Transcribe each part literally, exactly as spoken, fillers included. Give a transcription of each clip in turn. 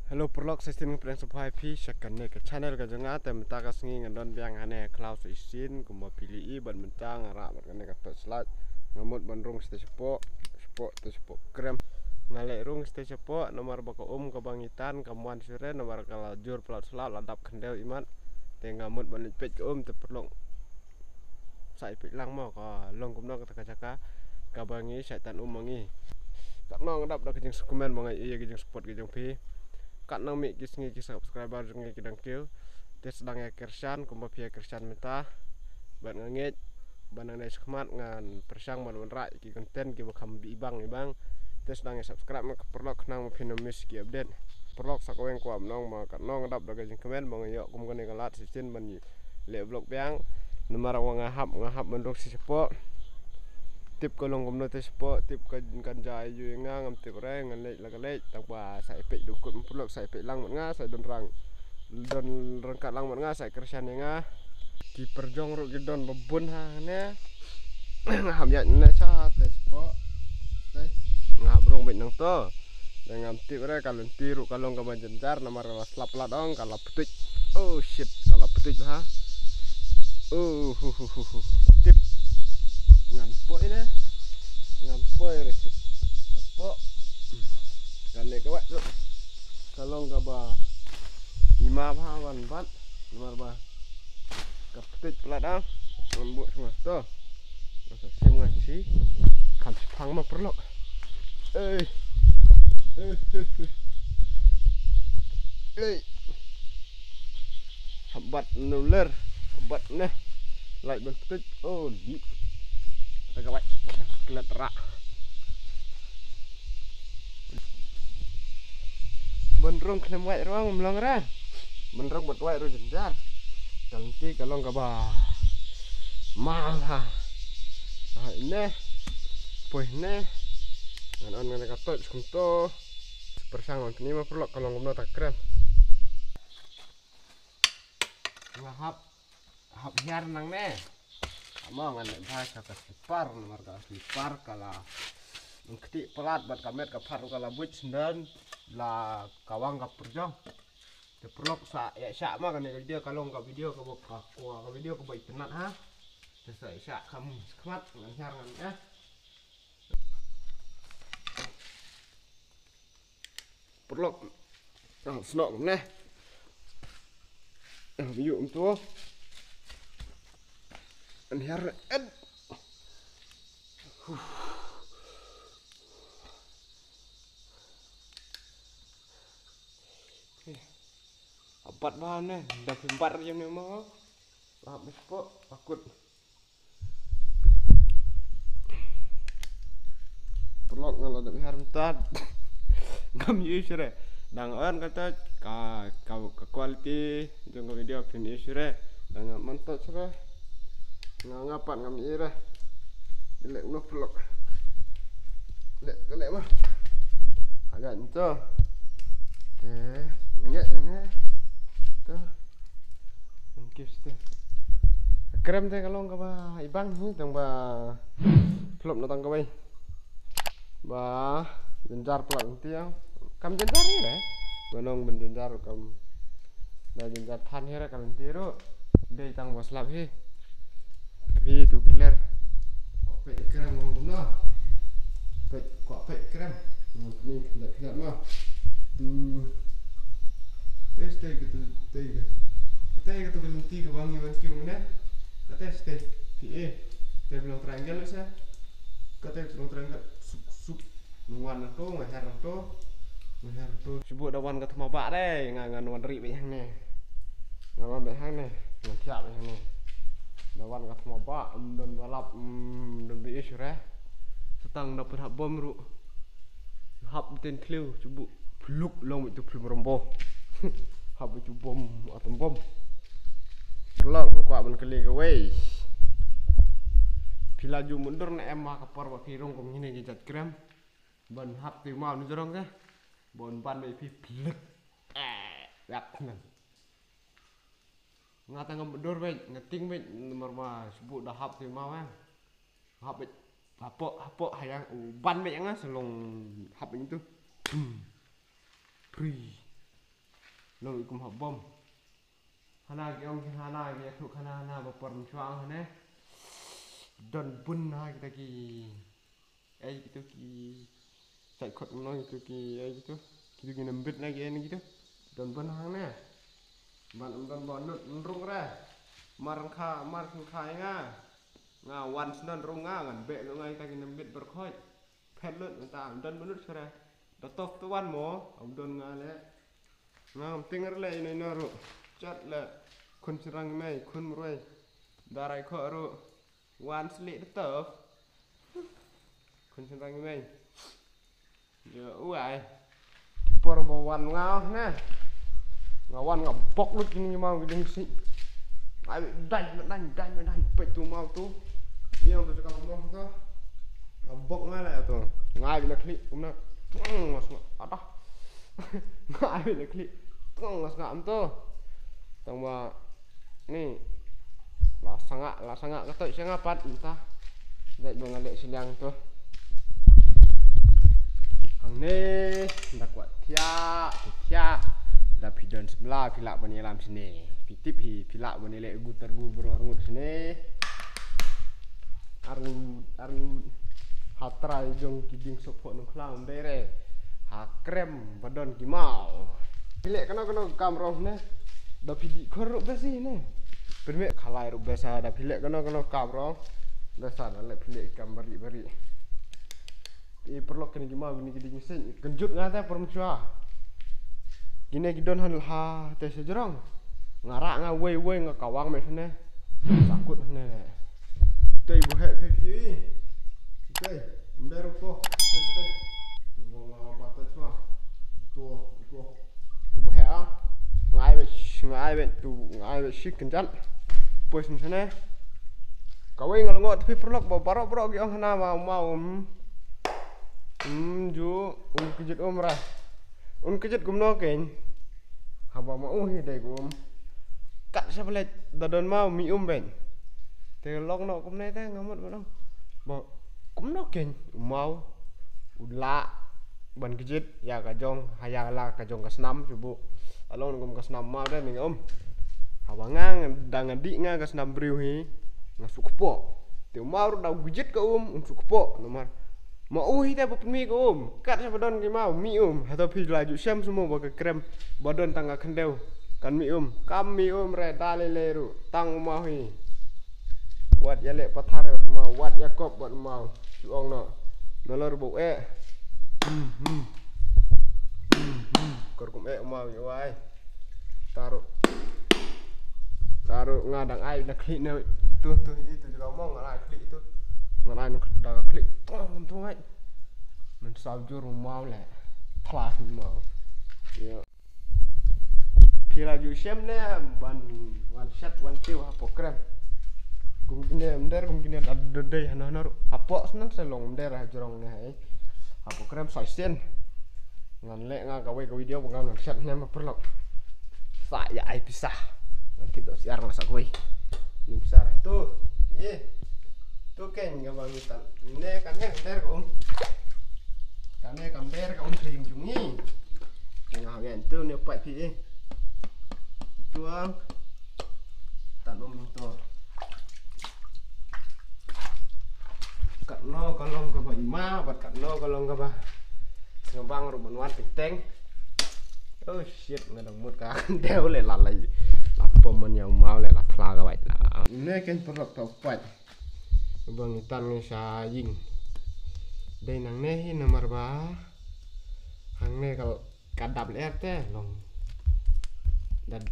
Hello paralok, sa shisien nga pdiang sngewbha ïa phi sha kane ka channel ka jong nga. Te mynta ka sngi nga don biang hangne ha khlaw sa shisien, kumba phi la ïohi, bad mynta nga rah bad kane ka torchlight. Nga mut ban rung shatei shapoh, shapoh te shapoh krem. Nga leit rung shatei shapoh namar ba ka um kaba ngi tan kam wan shuh re, namar ka la jur palat shlap, la dap khyndew imat. Te nga mut ban leit peit ka um te paralok. Sa ïa peit lang mo ka long kumno kata ka jaka kaba ngi shait tan um ma ngi. Katno nga dap da ka jingsngew comment ba nga ïohi ïa ka jingsupport ka jong phi. Katno mih ki sngi ki subscriber jong ngi ki dang kiew. Te sdang ïa kyrshan kumba phi ïa kyrshan mynta. Bad nga ngeit ba nangne shakhmat ngan pyrshang ban wanrah ïa ki content kiba kham bih bang bang. Te sdang ïa subscribe ma ka paralok khnang ba phin ym miss ki update. Paralok sa kawei nga kwah ban ong ba katno nga dap da ka jingkmen ba nga ïoh kum kane ka lad shisien ban leh vlog biang. Namar ba nga hap, nga hap ban rung shatei shapoh. Tip ka long kumno te shapoh, tip ka kan jia ïa u ïa nga, ngam tip re, ngan leit la ka leit, tang ba sa ïa peit dukut ma paralok, sa ïa peit lang bad nga, sa ïa don rang, don ryngkat lang bad nga, sa ïa kyrshan ïa nga. Ki pyrjong ruh ki don ba bun hangne. Nga hap ïaid ne shatei shapoh. Te nga hap rung beit nangto. Te ngam tip re, ka lynti ruh ka long kaba jynjar namar ka la slap palat ong, ka la ptuid. Oh shit, ka la ptuid bha. Oh hu hu hu hu. Tip. Ngam poi ne. Ngam poi re. Shapoh. Kane ka wah ruh ka long kaba ima bha ban bat. Namar ba ka ptuid palat ah. Ngam buh sngewbha to. Nga sa sim nga shi. Kham shi phang ma paralok. Ei. Ei, ei, ei. Ei. Habat nuler. Habat neh. Lait ban ptuid. Oh, di. Ta ka wai. Klet rak. Ban rung khlem wai ruh ym long re. Ban rung bad wai ruh jynjar. Ka lynti ka long kaba ma ha. Ha ne. Poi ne. Ngan on ngan ka torch kumto. Pyrshang on ni ma paralok ka long kumno ta krem. Nga hap hap hiar nangne. Amo ngan leh bha sha ka slipar, namar ka slipar ka la kti palat bad ka met ka phad ruh ka la buit shen, la ka wang ka pyrjong. Te paralok sa ïa shah ma kane ka video ka long ka video kaba ka, ka video kaba itynnat ha. Te sa ïa shah kham khmat ngan hiar ngan eh. Paralok. Ah, snoh kumne. Ah, yu um tu. An hiar ed. Abat ba ne, da phi bat jam ne mo. Lap ne po, akut. Paralok nga la dep hiar mynta. Ngam ïohi shuh re. Dang on kata ka, ka, ka quality jong ka video phin ïohi shuh re. Dang man ta shuh re. Nga nga pat ngam ïohi re. Leh noh paralok. Leh, leh ma. Agak nto. Te, ngek ne. To. Thank you, sister. Krem te ka long kaba ibang hi tang ba plop na tang kawei. Ba jynjar plop nti yang. Kam jynjar hi re. Ba nong ban jynjar kam. Da jynjar than hi re kam nti ru. Dei tang ba slap hi. Phi tu kiler. Kwah peit krem ngam kumno. Peit, kwah peit krem. Ngam ni khnat khnat ma. Tu. Test tei ka tu, tei ka. Tei ka tu ka lynti ka wangi wan kiu ne. Ka test tei. Phi eh. Tei bilang triangle sa. Ka tei bilang triangle. Suk, suk. Ngan wan na to, nga her na to. Nga her na to. Shu buh da wan ka thma ba dei, nga ngan wan ri beit hangne. Nga wan beit hangne, ngan thiah beit hangne. Da wan ka thma ba, um don ba lap, um don ba ish re. Sa tang da pynhap bom ruh. Hap ten thliew, shu buh. Phluk long beit tu phlum rombo. Hap beit tu bom, atom bom. Paralok, nga kwah ban kylli kawei. Phi la ju mutdur ne em ha ka por ba phi rung kum kine ki jait krem. Ban hap te maw ni jrong ke. Ban ban beit phi plik. Eh, yak nan. Nga ta ngam dur beit, nga ting beit, namar ma sbu da hap te maw eh. Hap beit, hapoh, hapoh hayang, u ban beit nga sa long hap beit tu. Pri. Long i kum ha bom. Hana ki ong ki hana ki ïathuh hana hana ba por mynshwa hane. Don bun ha kita ki. Ei kito ki. Chai khot no kito ki ei kito. Kito ki nambit na ki ei kito. Don bun hangne. Ban don ba nut nrung re. Mar kha mar kha nga. Nga wan snon rung nga ngan beh lo nga kita ki nambit berkhot. Phet lut mynta am don mynut shuh re. Da tof tu wan mo am don nga le. Nga ngam ting re le ino ino ruh. Chat le. Khun shynrang mei khun mrwei. Da rai kho ruh. Wan slieh da tof. Khun shynrang mei. Yo uai. Por ba wan nga ne. Nga wan nga bok lut kine ki maw ki dieng sih. Ai dai dai dai dai dai peit tu maw tu. Ïa tu cakap maw tu. Nga bok nga la tu. Nga ai bila klik kumna. Tung mas nga. Atah. Nga ai bila klik. Tung mas nga am tu. Tang ba ni. La sanga la sanga ka toh sanga pat mynta. Dei ba nga leh shiliang tu. Hangne da kwah thiah thiah. Da phi don samla phi lah ban ïalam shane. Phi tip phi phi lah ban ïaleh gu ter gu bro arngut shane. Arngut arngut. Ha trai jong ki dieng sopho nong khlam dei re. Ha krem ba don ki maw. Phi leh kano kano kam rong ne. Da phi di khor ruh besi ne. Pynmih khalai ruh besa da phi leh kano kano kam rong. Besa da leh phi leh kam bari bari. I perlok kini ki maw kini ki dieng sih. Kynjut nga te por mynshwa. Kine ki don han ha te sejrong. Nga rak nga wei wei nga kawang me sene. Sakut ne. Tei bu heh phi phi. Tei. Mber ko. Tei tei. Tu mo ba ta chwa. Tu tu. Tu bu heh ah. Ngai be ngai be tu ngai be sik kenjan. Pues ni sene. Kawei nga ngo tu phi perlok ba barok barok ki ong hana ma ma um. Um ju um kejit um ra. Un kejit kumno keiñ. Haba ma u hi dei kum. Kat sha plet da don ma mi um ben. Te long no kumne te ngamut ma dong. Ba kumno keiñ u mau u la ban kejit ïa ka jong ha ïa la ka jong ka snam shubu. Along kum ka snam ma da ni um. Haba nga dang di nga ka snam briew hi nga suk po. Te u mau da kejit ka um un suk po namar. Ma u hi te ba pynmih ka um kat sha ba don ki mau mi um hato phi la ju shem sumo ba ka krem ba don tang ka khyndew kan mi um kam mi um re da le le ru tang u mau hi. Wat ya le pathar ka mau wat ya kop wat mau. Shu ong no. No lor bu e. Kor kum e u mau yu ai. Taru. Taru nga dang ai na klik ne. Tu tu itu juga mong nga ai klik itu. Nga ai na klik da klik. Tong tu ngai. Men sau jur mau le. Thla mau. Ya. Phi la ju shem ne ban wan shat wan tiu ha pokrem. Gum kine mder gum kine da dodei hano hano. Ha pok snan se long mder ha jrong ne hai. Ha pokrem sai sen. Ngan leh nga kawei ka video ba nga ngan shat ne ma perlok. Sa ya ai pisa. Ngan tip dok siar nga sa kawei. Ni pisa tu. Ye. Tu ken nga ba ngi tan. Ne kan ne der ko um. Kan ne kan der ko um thing jung ni. Nga ha gen tu ne pai phi. Tu ang. Tan um tu. Katno ka long kaba ima bad katno ka long kaba sngewbang ruh ban wan teng teng. Oh shit nga dang mut ka deu le la la la pom man ïa u mau le la thla ka bai la. Ne ken perlok to pat. Ba ngi tan ngi sha ïing. Dei nangne hi namar ba hangne ka Ka dap lyer te long. Dat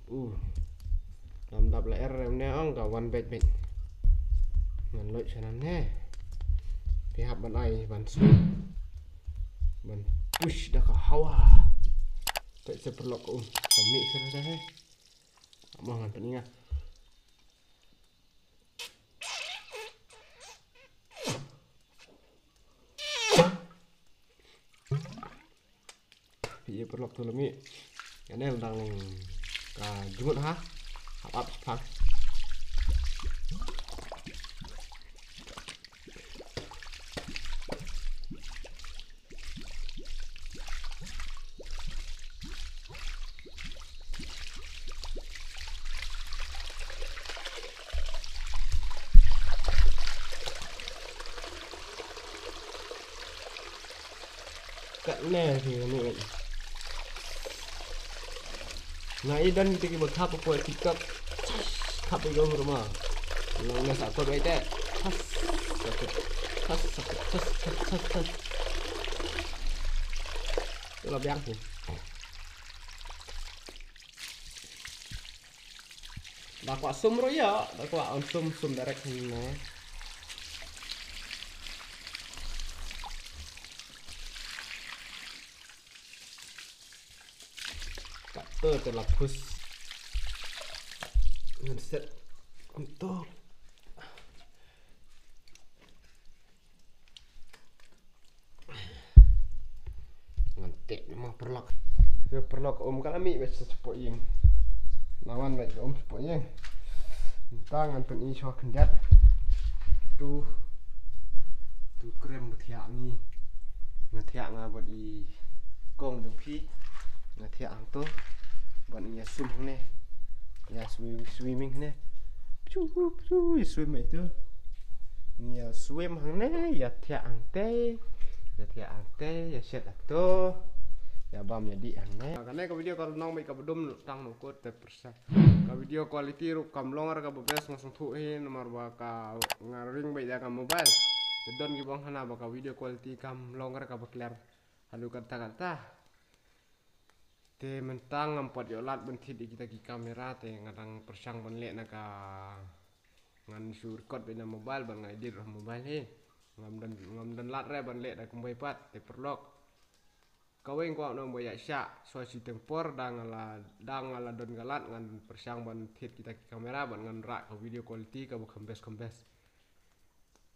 u. Dam dap lyer ne ong ka wan beit beit. Ngan loit sha nan ne. Phi hap ban ai ban sui. Ban push da ka hawa. Peit se perlok ka um. Ka mih se da he. Mo ngan pynïa. Phi ïa perlok tu lemi. Ane dang ka jumut ha. Hap ap sepang. Katne phi ni. Nga i don kita ki ba khap ko TikTok. Khap i gong ruma. Nang ne sa ko bete. Has. Sakit. Has sakit. Has has has has. Ila biang phi. Da kwah sum ruh ïa, da kwah on sum sum direct hangne. Kato te la pus. Ngan set. Untuk. Ngan teh nama perlok. Ke perlok um ka la mih bad sa chapoh ïing. Nawan bad um chapoh ïing. Mynta ngan pyni shuwa khyndiat. Tu. Tu krem ba thiah ngi. Nga thiah nga bad i kong dong phi. Nga thiah hangto. Bad ngi ïa swim hangne. Ïa swimming hangne. Pyu pyu ïa swim ïa tu. Ïa swim hangne, ïa thiah hangtei, ïa thiah hangtei, ïa shet hangto, ïa bam ïa dih hangne. Kane ka video ka long beit kaba dum tang nangkut te pyrshah. Ka video quality ruh kam long re kaba best nga sngewthuh hi namar ba ka nga ring beit ïa ka mobile. Te don kiba ong hana ba ka video quality kam long re kaba clear. Haduh katta katta. Te mynta ngam pat ïoh lad ban thied ïa kita ki kamera te nga dang pyrshang ban leh na ka ngan shu record beit na mobile bad nga edit ruh ha mobile hi. Ngam don ngam don lad re ban leh da kumwei pat te paralok. Kawei nga kwah nong ba ïa shah shuwa shiteng por da nga la da nga la don ka lad ngan pyrshang ban thied kita ki kamera bad ngan rah ka video quality kaba kham best kham best.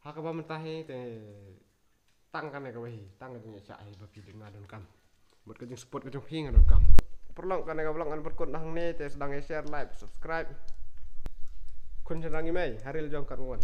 Ha kaba mynta hi te tang kane kawei hi tang ka jingïashah hi ba phi dei nga donkam. Bad ka jingsupport ka jong phi nga donkam. Paralok kane ka vlog ngan pynkut na hangne te sdang ïa share, like, subscribe. Khun shynrang i mei ha reel jong ka ruan.